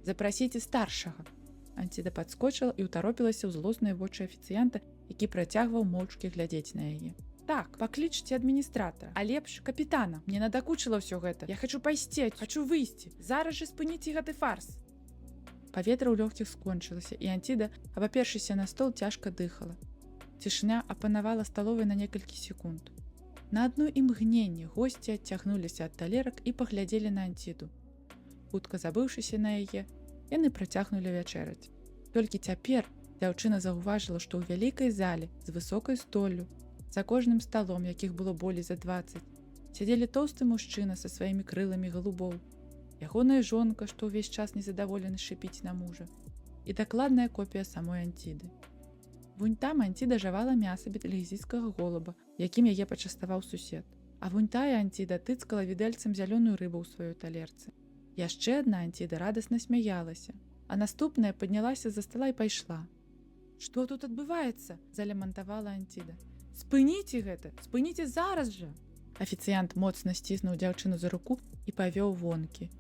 Запрасіце старшага. Анціда падскочыла і ўтаропілася ў злосныя вочы афіцыянта, які працягваў моўчкі глядзець на яе. Так, паклічце адміністратара, а лепш капітана. Мне надакучыла ўсё гэта. Я хачу пайсці, хачу выйсці. Зараз жа спыніце гэты фарс. Паветра ў лёгкіх скончылася, і Анціда, абапершыся на стол, цяжка дыхала. Цішыня апанавала сталовай на некалькі секунд. На адно імгненне госці адцягнуліся ад талерак і паглядзелі на Анціду. Хутка забыўшыся на яе, яны працягнулі вячэраць. Толькі цяпер дзяўчына заўважыла, што ў вялікай зале з высокай столлю, за кожным сталом, якіх было болей за 20, сядзелі тоўсты мужчына са сваімі крыламі галубоў, ягоная жонка, што ўвесь час незадаволена шыпіць на мужа, і дакладная копія самой Анціды. Вунь там Анціда жавала мяса бетэльгезійскага голуба, якім яе пачаставаў сусед. А вунь тая Анціда тыцкала відэльцам зялёную рыбу ў сваёй талерцы. Яшчэ адна Анціда радасна смяялася, а наступная паднялася з-за стала і пайшла. Што тут адбываецца? — залямантавала Анціда. Спыніце гэта, спыніце зараз жа. Афіцыянт моцна сціснуў дзяўчыну за руку і павёў вонкі.